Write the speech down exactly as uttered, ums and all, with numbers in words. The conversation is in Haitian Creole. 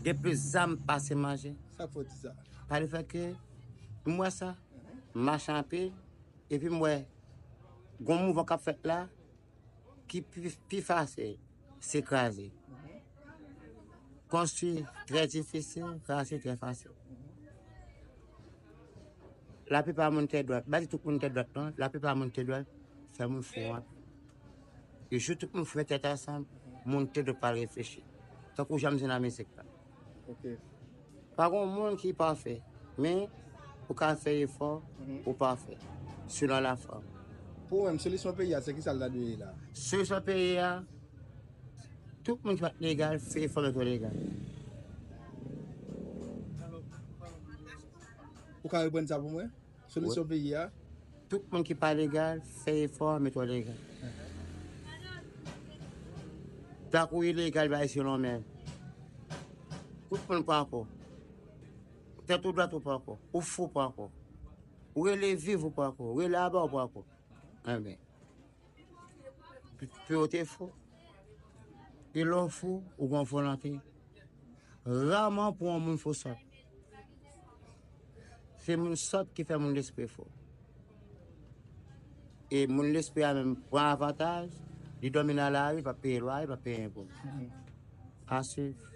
Gen plis zam pase manje. Sa k fè w di sa? Pa le fè ke m wè sa, m mache anpil, epi m wè gon mouvman k ap fèt la ki pi, pi fasil, se kraze. Konstwi trè difisil, kraze trè fasil. Laplipa moun tèt dwat, m pa di tout moun tèt dwat non, laplipa moun tèt dwat fè moun fou anpil. E jou tout moun fè tèt ansanm, moun tèt dwat pral reflechi. Tankou jan m di nan mizik la. Ok. Pa gen moun ki pafè, men ou ka fè efò pou pafè, selon lafòm. Pou ou menm, solisyon peyi a, se ki sa l ta dwe ye la? Solisyon peyi a, tout moun ki pa t legal, fè efò mete w legal. Ou ka reprann sa pou mwen? Solisyon peyi a? Tout moun ki pa legal, fè efò mete w legal. Tankou ilegal, bay selon men. Tout moun pran kò. Tèt ou dwat ou pran kò. Ou fou pran kò. Ou rele viv ou pran kò. Ou rele aba ou pran kò. Enben. Pou yo te fou. E lè w fou, ou gen volonte. Raman pou yon moun fou sòt. Se moun sòt ki fè moun lespri fou. E moun lespri a menm pran avantaj, li dòmi nan lari, pa peye lwaye, pa peye enpo. Aswiv.